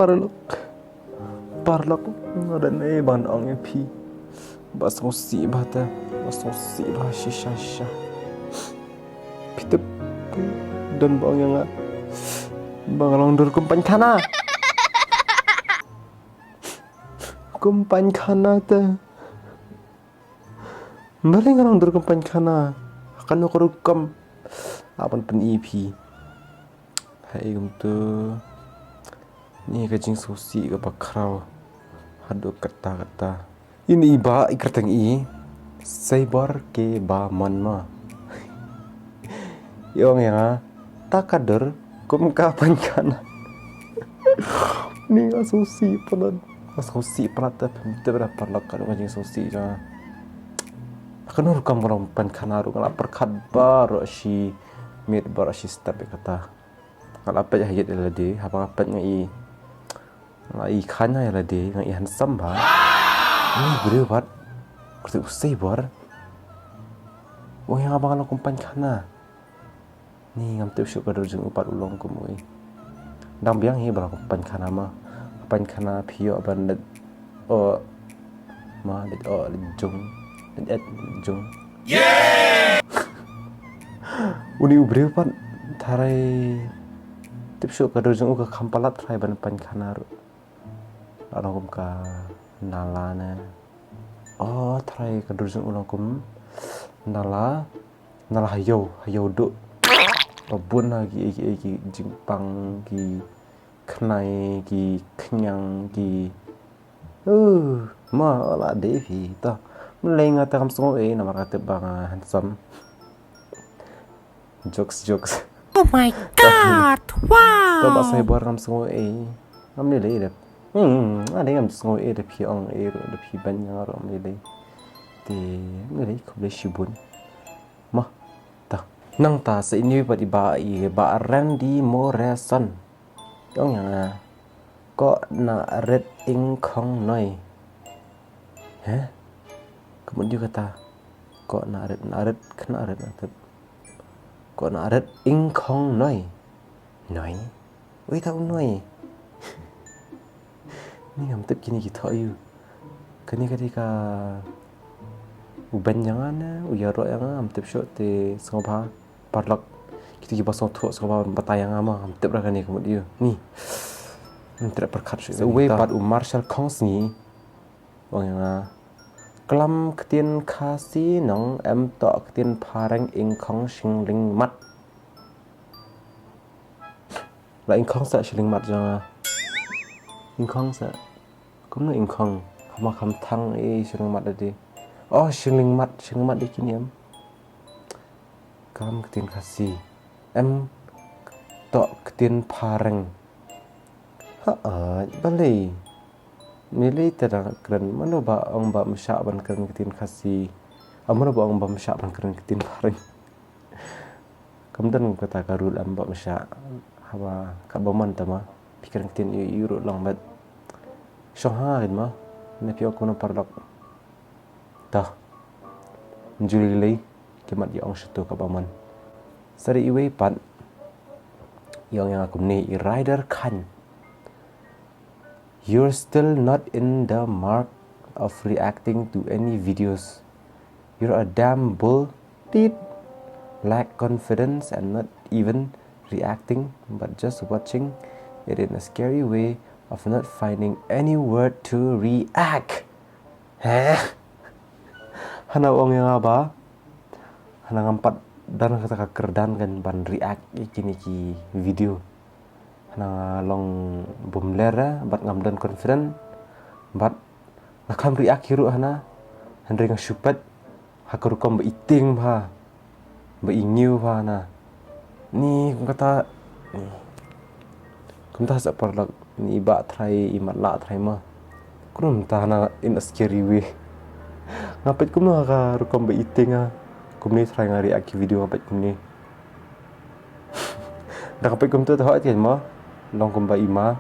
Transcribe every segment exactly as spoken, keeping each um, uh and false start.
Paralok. Paralok. Nga don ei ban ong ïa phi. Ba sngewsih bha te. Ba sngewsih bha shisha shisha. Phi tip. Don ba ong ïa nga. Ba nga long dur kum paikhana. Kum paikhana te. Balei nga long dur kum paikhana? Kano ka rukom? Aban pyni phi. Hai kumtu. Ni ka jingsngewsih kaba khraw. Haduh katta katta. Ini i ba i kyrteng i. Saibor ke ba mon ma. I ong ïa nga. Ta ka dur kum ka paikhana. Ni nga sngewsih palat. Nga sngewsih palat te, te ba paralok ka dei ka jingsngewsih jong nga. Kano rukom ka long paikhana ruh nga la pyrkhat baroh shi miet baroh shi step ïa kata. Nga la peit ha ïit ïa lade, haba nga peit nga i. Nga i khana ïa lade, nga i handsome bha. Ni briew pat. Kyrteng u Saibor. Ong ïa nga ba nga long kum paikhana. Ni ngam tip shuh ka dur jong u pat u long kum u ei. Dang biang hi ba long paikhana ma. Paikhana phi ïoh ban leit o ma leit o leit jung leit et leit jung. Uni u briew pat tharai tip shuh ka dur jong u ka kham palat tharai ban paikhana ruh. La long kum ka nala ne. O tharai ka dur jong u long kum nala. Nala ha ïew, ha ïew duh. Ba bun ha ki, ki, ki jingpang, ki khnai, ki khñiang, ki. Uh, ma la dei phi to. Mlei nga te kam sngew ei namar ka tip ba nga handsome. Jokes, jokes. Oh my God! Wow! To ba Saibor kam sngew ei. Ngam lei lei dep. Hmm, ade ngam sngew ei dep phi ong ei ruh dep phi ban ïa nga ruh ngam lei lei. Te ngam lei lei khublei shibun. Mo. Ta. Nangta sa ine pat i ba i ba Randy Moreson. Ong ïa nga. Ko na rit ing khong noi. He? Ka mut ïa kata. Ko na rit na rit kna rit na rit. Ko na rit ing khong noi. Noi. Wei ta u noi. Ni ngam tip kine ki thoh ïa u. Kane ka dei ka u ben ïa nga ne u ïaroh ïa nga ngam tip shuh te sngewbha. Paralok. Kito kiba sngewthuh sngewbha batai ïa nga ma ngam tip ra kane ka mut ïa u. Ni. Ngam tip pyrkhat shuh. Sa uwei pat u Marshall Khongsngi. Ong ïa nga. Klam ktien Khasi nong em toh ktien phareng ing khong shing ling mat. La ing khong sa shing ling mat jong nga. Ing khong sa. Kumno ing khong. Hama kham thang i shing ling mat dei. Oh shing ling mat, shing ling mat dei kine em. Klam ktien Khasi. Em toh ktien phareng. Ha ai balei. Balei te dang kren mano ba ong ba mshah ban kren ktien Khasi. Mano ba ong ba mshah ban kren ktien phareng. Kam don kata ka rule em ba mshah. Haba katba mon te ma phi kren ktien ïa u ruh long bet. Shong ha kin ma. Ne phi ong kumno paralok. Ta. Juli lei ki mat ïa ong shatu katba mon. Sa dei iwei pat. Ïa ong ïa nga kumne i Rider Khan. You're still not in the mark of reacting to any videos. You're a damn bull tit. Lack confidence and not even reacting, but just watching it in a scary way of not finding any word to react. Heh. Hana ong ïa nga ba. Hana ngam pat don kata ka kyrdan kan ban react ïa kine ki video. Hana nga long bym ler bad ngam don confident bad nga kham react hi ruh hana. Hynrei nga shu peit ha ka rukom ba i tieng bha ba i ngiew bha na. Ni kum kata ni. Kumta sa paralok ni i ba trai i mat la trai ma. Kumta na in a scary way. Nga peit kumno ha ka rukom ba i tieng ha. Kumne trai nga react ki video nga peit kumne. Da ka peit kumta te hoi tieng ma. Long kumba i ma.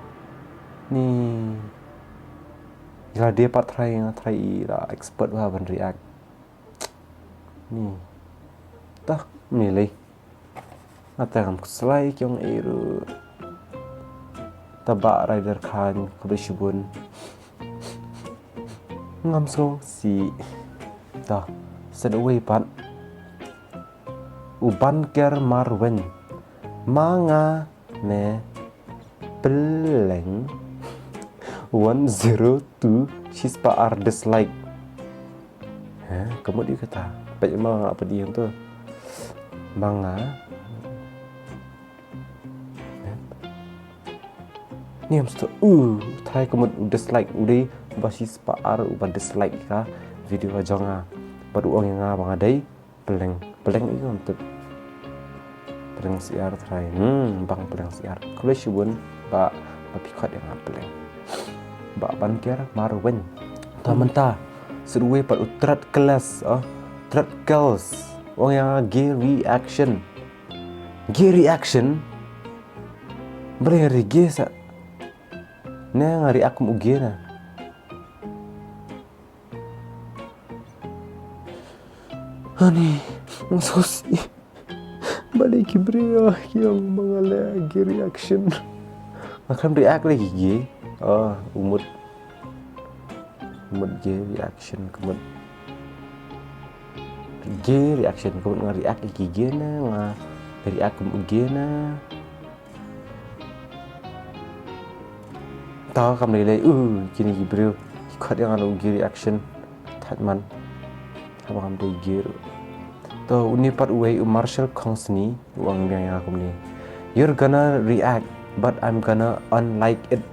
Ni. I la dei pat trai nga trai i la expert bha ban react. Ni. Tah, ni lei. Nga tang am khuslai ki ong ei ruh. Ta Bah Rider Khan, khublei shibun. Ngam sngew sih. Ta, shen uwei pat. U Banker Marwin. Ma nga ne Pleng one zero two shispah ar dislike. He, ka mut ïa kata. Peit ma nga pat ïa tu. Ma nga. Ni am sto u try ka mut u dislike u dei ba shispah ar uba dislike ka video ka jong nga. Bad u ong ïa nga ba nga dei Pleng, Pleng ïa nga tip. Pleng siar try. Hmm, bang Pleng siar. Khublei shibun ba ba phi khot ïa nga Pleng. Ba Banker Marwin. Ta mynta sirwe pat u Trat Klas, oh. Trat Klas. Ong ïa nga gay reaction. Gay reaction. Balei nga ri gay sa. Ne nga react kum u gay na. Ani, ngam sngew sih. Balei ki briew ki ong ba nga leh gay reaction. Nga khlem react leh ki gay. Oh, u mut. U mut gay reaction ka mut. Gay reaction ka mut nga react leh ki gay na, nga react kum u gay na. Ta kam lei lei, uh, kine ki briew ki khot ïa nga u gay reaction. Thait man. Haba ngam dei gay ruh. To, une pat uwei u Marshall Kongsni, u ong biang ïa nga kumne. You're gonna react, but I'm gonna unlike it.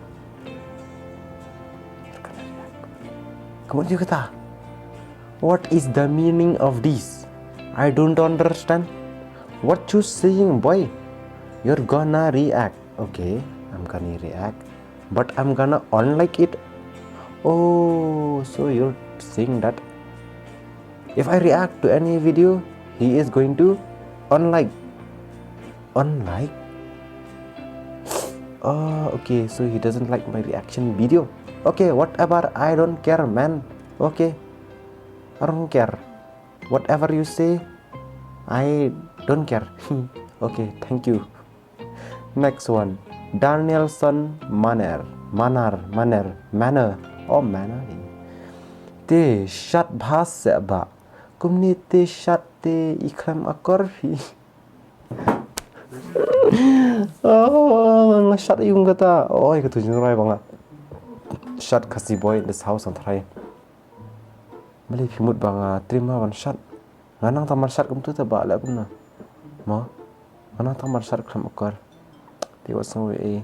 Ka mut ïa kata. What is the meaning of this? I don't understand. What you saying, boy? You're gonna react. Okay, I'm gonna react. But I'm gonna unlike it. Oh, so you're saying that if I react to any video, he is going to unlike. Unlike? Oh, okay, so he doesn't like my reaction video. Okay, whatever, I don't care, man. Okay, I don't care. Whatever you say, I don't care. Okay, thank you. Next one. Danielson Maner. Manar, Maner, Manner. Oh, Manner. Te shad bha seh bah. Kumne te shad te i khlem akor phi. Oh, nga shad ïa u kata. Oh, ïa katu jingrai ba nga shad Khasi boy in this house, nga tharai. Balei phi mut ba nga trim ma ban shad. Nga nang tang ban shad kumtu te ba leh kumno. Mo. Nga nang tang ban shad khlem akor. Te wat sngew ei.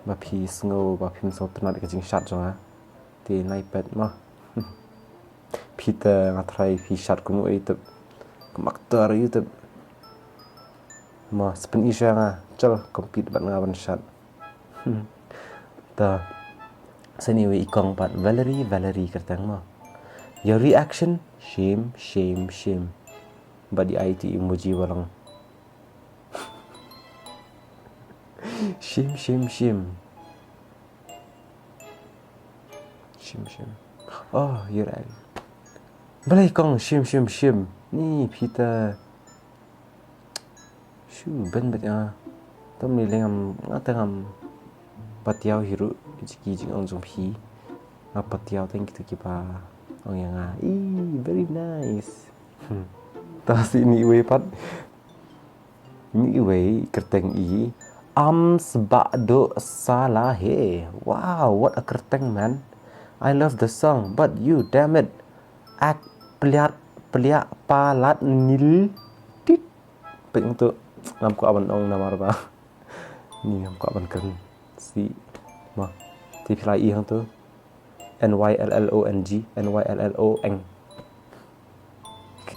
Ba phi sngew, ba phim sngewtynnat ka jingshad jong nga. Te nai pet mo. Phi te nga tharai phi shad kum u ei tip. Kum actor ïa u tip. Mo, sa pyni sha nga. Chal, compete bad nga ban shad. Hmm. Ta. Sa ni wei i kong pat Valerie, Valerie kyrteng mo. Your reaction, shame, shame, shame. Bad i ai tu emoji ba long. Shame, shame, shame. Shame, shame. Oh, you're right. Balei kong shame, shame, shame. Ni phi te. Shu ben bet nga. Tam ni leng am nga tang am patiaw hi ruh ki jingong jong phi. Nga patiaw tang kitu kiba ong ïa nga. Ih, very nice. Hmm. Ta sini wei pat. Ni wei kyrteng i Ams Badu Salahe. Wow, what a kyrteng, man. I love the song, but you, damn it. Ak pliat pliak palat nil tit. Pek tu ngam ko aban ong namar ba. Ni ngam ko aban kren. Si ma. Ti phi la i hang tu. N Y L L O N G, N Y L L O N G.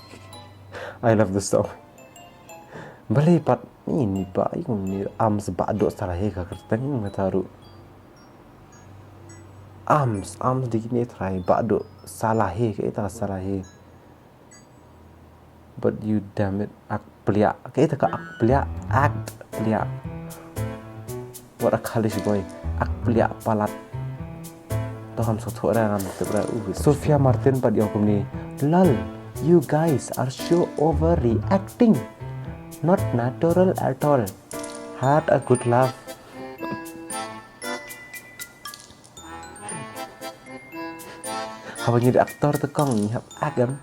I love the song. Balei pat ni ni ba i ni Ams Badu Salahe ka kyrteng nga taru. Ams, Ams di kini try Badu Salahe ka ita Salahe. But you damn it, ak pliak. Ka ita ka ak pliak, ak pliak. What a college boy. Ak pliak palat. To ham so thora ngam tip ra u. Sophia Martin pat ïa kumni. Lol, you guys are so overreacting. Not natural at all. Had a good laugh. Haba ngi da actor te kong ngi hap act em.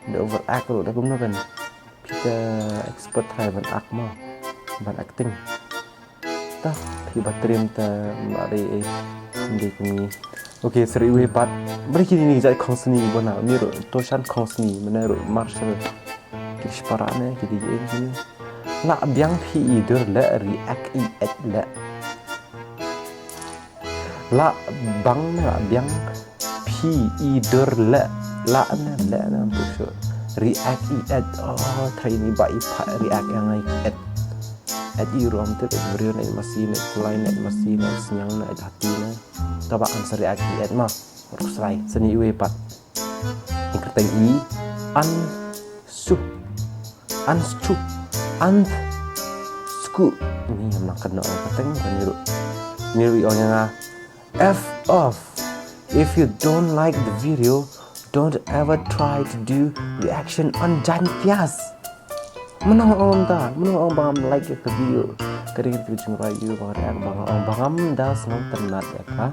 Da over act ruh da kumno kan. Phi te expert trai ban act mo. Ban acting. Ta phi ba trim te ma dei ei. Dei kum ngi. Okay, seri wei pat. Beri kini ni jai khongsni bona. Ni ruh toshan khongsni mana ruh marshal. Ki shipara ne ki dei ei kini. La biang phi i dur le react i et le. La bang la biang phi i dur le. La ne le ne am tu shu. React i et. Oh, trai ni ba i pha react yang ai et. Et i ruh am tu et brio ne masi ne kulai ne masi ne senyang ne et hati ne. Kaba answer react i et ma. Ruh srai seni wei pat. Kyrteng i an su. An su. An sku. Ni yang nak kena kyrteng ni ruh. Ni ruh ong yang ah. F off. If you don't like the video, don't ever try to do reaction on Jaintias. Menang om ta, menang om bangam like ka video. Kering tu jing rai you bang react bang om bangam das ngam ternat ya ka.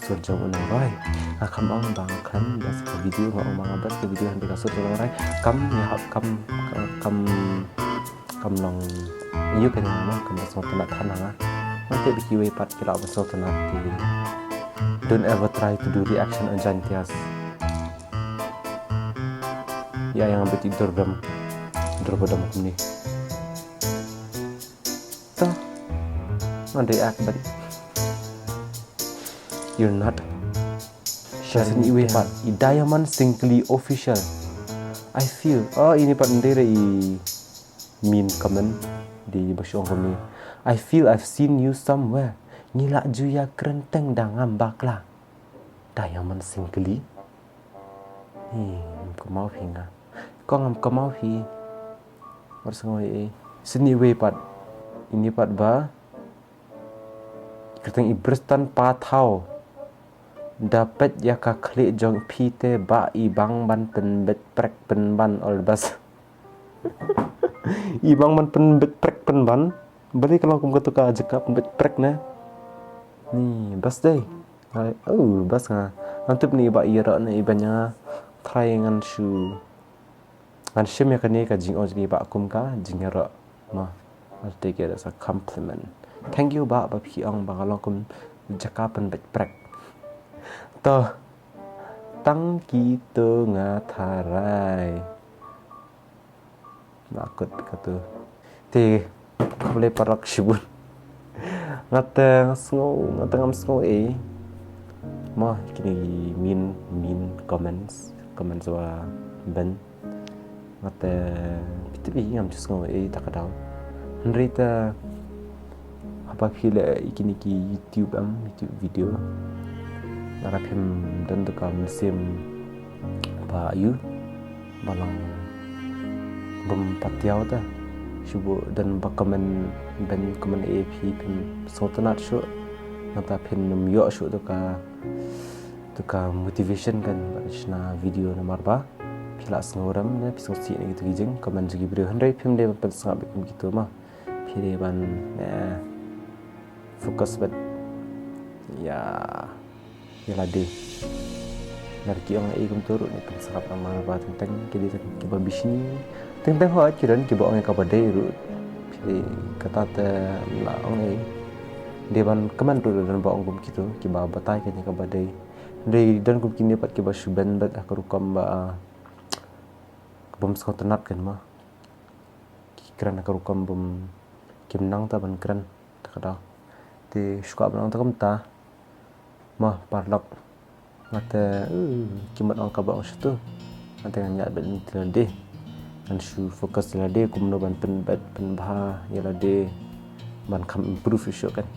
Sur jong un rai. Akam om bang khlem das ka video ngam om bangam das ka video hande ka sur jong rai. Kam ya hap kam kam kam long you kan yang kam das ngam ternat than ha. Nanti biki wei pat kira ba sur ternat ti. Don't ever try to do reaction on Jaintias. Ya yang beti durdam. Durbadam kumni. Ta. Ngan react but you're not sharing. Seni wei pat i Diamond Singly Official. I feel. Oh, ini pat ndere i min comment di ba shong kami. I feel I've seen you somewhere. Ngi la ju ya kren teng da ngam bakla. Diamond Singly. Hi, ngam kynmaw phi nga. Ko ngam kynmaw phi. Wat sngew ei. Seni wei pat. Ini pat ba. Kyrteng i Bristan Pathaw. Da peit ïa ka khlieh jong phi te ba i bang ban pynbeit prek pynban, all the best. I bang ban pynbeit prek pynban. Balei ka long kum katu ka jaka pynbeit prek ne. Ni bas dei. Ai, oh, bas nga. Ngan tup ni ba ïa rok ne i ba nya. Try ngan shu. Ngan shim ïa kane ka jingong jong i ba kum ka jingïaroh. Ma, I'll take it as a compliment. Thank you ba ba phi ong ba ka long kum jaka pynbeit prek. To, tang kito nga tharai. Nakut katu. Te, khublei paralok shibun. Nga te nga sngew, nga te ngam sngew ei. Mo, kine ki mean, mean comments, comments ba Ben. Nga te, phi te phi ngam ju sngew ei ta ka daw. Hynrei te, haba phi leh kine ki YouTube em, YouTube video. Lada phim don tu ka mynsiem ba ïu. Ba long bym pat ïaw ta. Shu buh don ba comment, Ben comment ei phi phim sngewtynnat shuh. Nangta phin ym ïoh shuh tu ka, tu ka motivation kan ban shna video namar ba phi la sngewrem ne phi sngewsih na kitu ki jing comment jong ki briew, hynrei phim dei ban pynsngap ïa kum kitu ma. Phi dei ban, eh, focus bad ïa ïa lade. Lada ki ong ei kumtu ruh ne pynsngap namar ba teng teng ki dei teng kiba bishni. Teng teng hooid ki don kiba ong ïa kaba dei ruh. Phi dei kata te la ong ei. Dei ban kmen ruh don ba ong kum kitu kiba batai ïa kaba dei. Dei don kum kine pat kiba shu Ben bad ha ka rukom ba, ah, bym sngewtynnat kan ma. Ki kren ha ka rukom bym, kim nang ta ban kren. Ta ka daw. Te shu kwah ban ong ta kumta. Ma, paralok. Nga te, eh, ki mut ong kaba ong shuh tu. Nga te ngan ïaid beit lynti lade. Ngan shu focus ïa lade kumno ban pynbeit pynbha ïa lade. Ban kham improve shuh kan.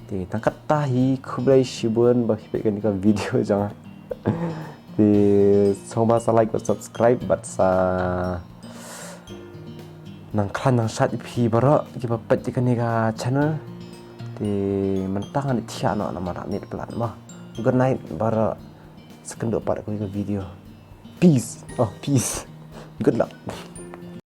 Te tang kata hi, khublei shibun ba phi peit kane ka video jong nga. Te sngewbha sa like bad subscribe bad sa nang khlaiñ nang shait ïa phi baroh kiba peit ïa kane ka channel. Te mynta ngan thiah noh namar la miet palat mo. Good night baroh. Sa kynduh pat ïa ka video. Peace. Oh, peace. Good luck.